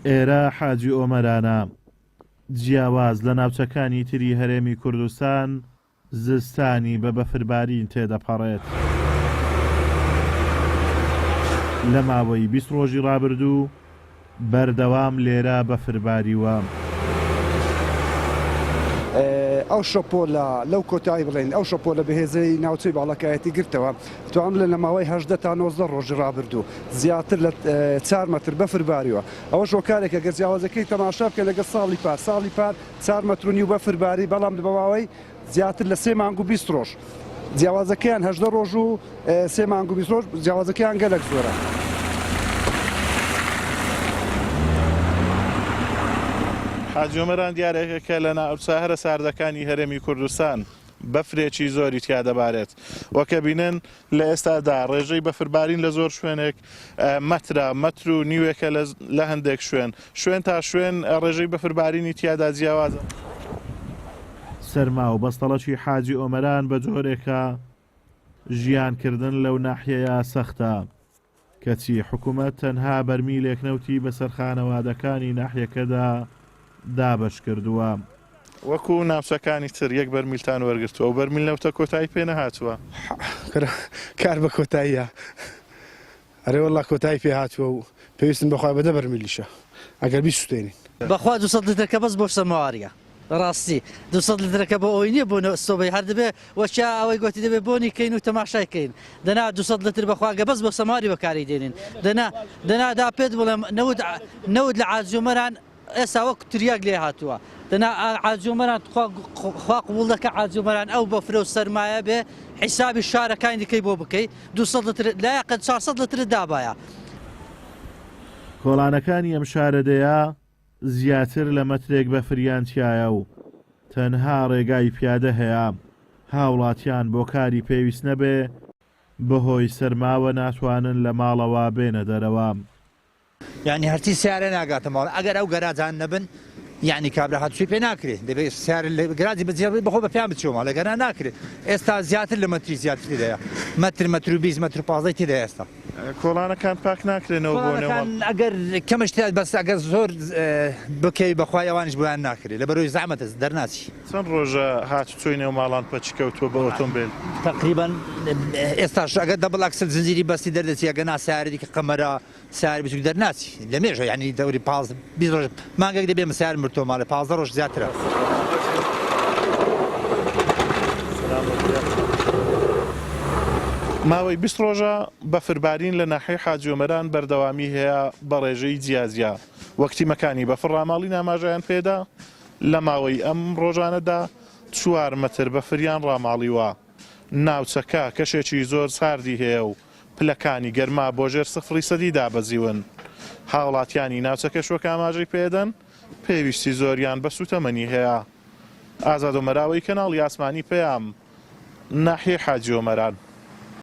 ئێرە حاجی ئۆمەرانە. جیاواز لە ناوچەکانی تری هەرێمی کوردستان، زستانی بە بەفربارین تێدەپەڕێت. لە ماوەی 20 ڕۆژی ڕابردوو بەردەوام لێرە بەفر باریوە. ئەو شەپۆلە لەو کۆتایی بڵێین ئەو شەپۆلە بەهێزەی ناوچەی باڵەکایەتی گرتەوە توانم بڵێم لە ماوەی 18 تا 19 ڕۆژی ڕابردوو زیاتر لە چار مەتر بەفر باریوە ئەوەش هۆکارێکە گەر جیاوازەکەی تەماشا بکەن لەگەڵ ساڵی پار ساڵی پار چار مەتر و نیو بەفر باری بەڵام بە ماوەی زیاتر لە سێ مانگ و 20 ڕۆژ جیاوازەکەیان 18 ڕۆژ و سێ مانگ و 20 ڕۆژ جیاوازەکەیان گەلەک زۆرە. حاجی ئۆمەران دیارێکە کە لە ناوچە هەرە ساردەکانی هەرێمی کوردستان بەفرێکی زۆری تیا دەبارێت وەک ئەبینن لە ئێستادا ڕێژەی بەفربارین لە زۆر شوێنێک مەترە، مەتر و نیوێکە لە هەندێک شوێن. شوێن تا شوێن ڕێژەی بەفربارینی تیادا جیاوازە. سەرما و بەستەڵەکی حاجی ئۆمەران بە جۆرێکە ژیانکردن لەو ناحیەیە سەختە. کەچی حکومەت تەنها بەرمیلێک نەوتی بەسەر خانەوادەکانی ناحیەکەدا دابەشکردووە. وەکو ناوچەکانی تر یەک بەرمیلتان وەرگرتووە، ئەو بەرمیل نەوتە کۆتایی پێ نەهاتووە؟ کورە کار بە کۆتاییە. ئەرێ وەڵا کۆتایی پێ هاتووە و پێویستم بە خوا بە دە بەرمیلیشە ئەگەر بیسوتێنین. بەخوا 200 لترەکە بەس بۆ سەماواریە بەڕاستی 200 لترەکە بۆ ئەوەی نییە بۆ سۆبەی هەر دەبێ وەچا ئەوەی گۆتی دەبێ بۆنی کەین و تەماشای کەین دەنا 200 لتر بەخوا گە بەس بۆ سەماواری بەکاری دێنین دەنا دەنا دا پێت بڵێم نەوت نەوت لە عاجومەران ئێستا وەک تریاک لێ هاتووە دەنا عاجومەران خوا خوا قبوڵ دەکا عاجومەران ئەو بەفرە و سەرمایە بێ حیسابی شارەکانی دیکەی بۆ بکەی 200 لتر لایەقە 400 لترت دابایە. کۆڵانەکانی ئەم شارەدێیە زیاتر لە مەترێک بەفریان تیایە و تەنها ڕێگای پیادە هەیە، هاوڵاتیان بۆ کاری پێویست نەبێ بەهۆی سەرماوە ناتوانن لە ماڵەوە بێنە دەرەوە. یانی هەرچی سەیارە ناگاتە ماڵ ئەگەر ئەو گەراجان نەبن یانی کابرا هاتوچۆی پێ ناکرێ دەبێ سەیارە لە گەراجی بەجێ بڕی بەخۆ بە پێیان بچیەوە ماڵ ئەگەرنا ناکرێ ئێستا زیاتر لە مەتری زیاتر تێدایە مەتر مەتر و 20 مەتر و پازدەی تێدایە ئێستا. کۆڵانەکان پاک ناکرێنەوە بۆ نێو ماڵ؟ کۆڵانەکان ئەگەر کەمش تێدا بەس ئەگەر زۆر بکەوی بەخوای ئەوانیش بۆیان ناکرێ لەبەرئەوەی زەحمەتە دەرناچی. چەند ڕۆژە هاتوچۆی نێو ماڵان پەکی کەوتووە بە ئۆتۆمبێل؟ تەقریبەن ئێستاش ئەگەر دەبڵ ئەکسل زنجیری بەستی دەردەچی ئەگەر نا سەیارەی دیکە قەمەرە سەیارەی بچوک دەرناچی لە مێژە یانی دەوری 15 20 ڕۆژ مانگێک دەبێ من سەیارم بردتەوە ماڵێ 15 ڕۆژ زیاترە. ماوەی 20 ڕۆژە بەفربارین لە ناحیەی حاجی ئۆمەران بەردەوامی هەیە بە ڕێژەی جیاجیا وەک تیمەکانی بەفر ڕاماڵین ئاماژەیان پێدا لە ماوەی ئەم ڕۆژانەدا چوار مەتر بەفریان ڕاماڵیوە. ناوچەکە کەشێکی زۆر ساردی هەیە و پلەکانی گەرما بۆ ژێر سفڕی سەدی دابەزیون. هاوڵاتیانی ناوچەکەش وەک ئاماژەی پێدەن، پێویستی زۆریان بە سوتەمەنی هەیە. ئازاد ئۆمەراوەی کەناڵی ئاسمانی پەیام، ناحیەی حاجی ئۆمەران.